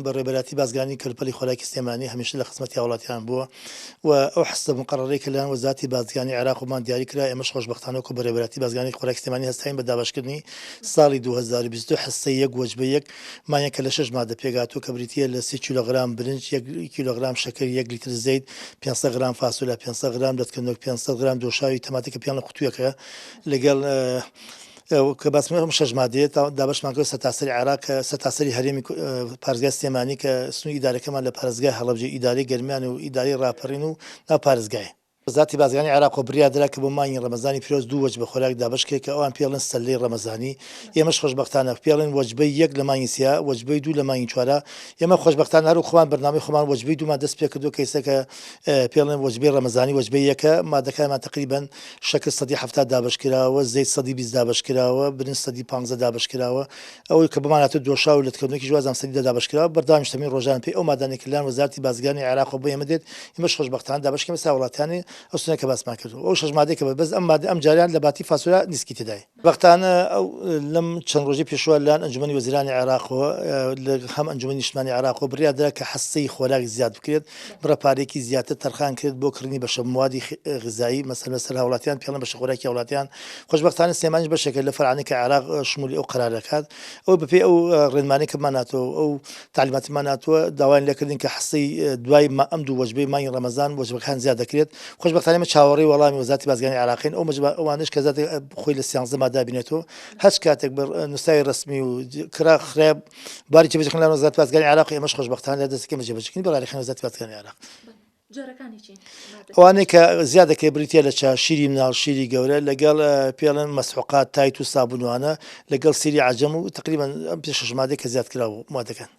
بەڕێوەبەرایەتی بازرگانی کەلوپەلی خۆراکی سلێمانی هەمیشە لە خزمەتی هاوڵاتیان بووە و ئەو حسە مقەڕەرەی کە لەلایەن وەزارەتی بازرگانی عێراق بۆمان دیاری کرا ئێمەش خۆشبەختانە وەکو بەڕێوەبەرایەتی بازرگانی خۆراکی سلێمانی هەستاین بە دابەشکردنی ساڵی 2022 حسەی یەک وەجبە یەک مانگێک کە لە شەش مادە پێکهاتووە کە بریتییە لە سێ کیلۆغرام برنج یەک کیلۆغرام شەکر یەک لیتر زەیت 500 غرام فاسۆلیا 500 غرام لەتکەنۆک 500 غرام دۆشاوی تەماتە کە پێیان قوتوویەکە لەگەڵ کە باسم ئەم شەش مادەیە دابەشمان کرد سەرتاسەری عێراق کە سەرتاسەری هەرێمی پارێزگای سلێمانی کە سنووری ئیدارەکەمان لە پارێزگای هەڵەبجە ئیدارەی گەرمیان و ئیدارەی ڕاپەڕین و ناو پارێزگای. وەزارەتی بازرگانی عێراق و بڕیار درا کە بۆ مانگی ڕەمەزانی پیرۆز دوو وەجبە خۆراک دابەش کرێت کە ئەوان پێی ئەڵێن سەللەی ڕەمەزانی ئێمەش خۆشبەختانە پێی ئەڵێن وەجبەی یەک لە مانگی سیا وەجبەی دوو لە مانگی چوارا ئێمە خۆشبەختانە هەر خۆمان بەرنامەی خۆمان وەجبەی دوومان دەست پێکردووە کە ئێستا کە پێی ئەڵێن وەجبەی ڕەمەزانی وەجبەی یەکە مادەکانمان تەقریبەن شەکر سەدی 70 دابەشکراوە، زەیت سەدی 20 دابەشکراوە، برنج سەدی پانزە دابەشکراوە، ئەوەی کە بۆمان هاتووە دۆشاو و لەتکەونێکیش وازانم سەدی دە دابەشکراوە، بەردەوامیش تەمین ڕۆژانە پێی ئەو مادانەی کە لەلایەن وەزارەتی بازرگانی عێراقەوە بۆ ئێمە دێت، ئێمەش خۆشبەختانە دابەشکەین بەسەر هاوڵاتیانی ئەو سنوورە کە باسمان کرد و ئەو شەش مادەی کە بەس ئەم مادە ئەمجارەیان لە باتی فاسۆلیا نیسکی تێدایە. بەختانە ئەو لەم چەند ڕۆژەی پێشووە لەلایەن ئەنجومەنی وەزیرانی عێراقەوە لە هەم ئەنجومەنی نیشتمانی عێراقەوە بڕیار درا کە حەسەی خۆراک زیاد بکرێت، بڕە پارەیەکی زیاتر تەرخان کرێت بۆ کڕینی بەشە موادی غذایی مەسەلەن لەسەر هاوڵاتیان پێڵێن بەشە خۆراکی هاوڵاتیان خۆشبەختانە سلێمانیش بەشێکە لە فەرعانەی کە عێراق شمولی ئەو قەرارە دەکات ئەو بەپێی ئەو ڕێنمانەی کە بمان هاتووە و ئەو تەعلیماتمان هاتووە داوایان لێکردین کە حەسەی دوای ئەم دوو وەجبەی مانگی ڕەمەزان وەجبەکان زیاد دەکرێت خۆشبەختانە ئێمە چاوەڕێی وەڵامی وەزارەتی بازرگانی عێراقین ئەو مەجبە ئەوانەش کە زیاتر خۆی لە سیانزە مادە بینێتەوە هەچ کاتێک بە نووسراوی ڕەسمی و کرا خرا باری جێبەجێکردن لە وەزارەتی بازرگانی عێراق ئێمەش خۆشبەختانە لە دەستەکەی بە جێبەجێکردنی بڕیاری خەینە وەزارەتی بازرگانی عێراق. جۆرەکانی چین؟ ئەوانەی کە زیاد دەکرێت بریتیە لە چا شیری مناڵ شیری گەورە لەگەڵ پێڵێن مەسحوقات تایت و سابونوانە لەگەڵ سیری عەجەم و تقریبا ئەم پێ شەش مادەی کە زیاد کراوە مادەکان.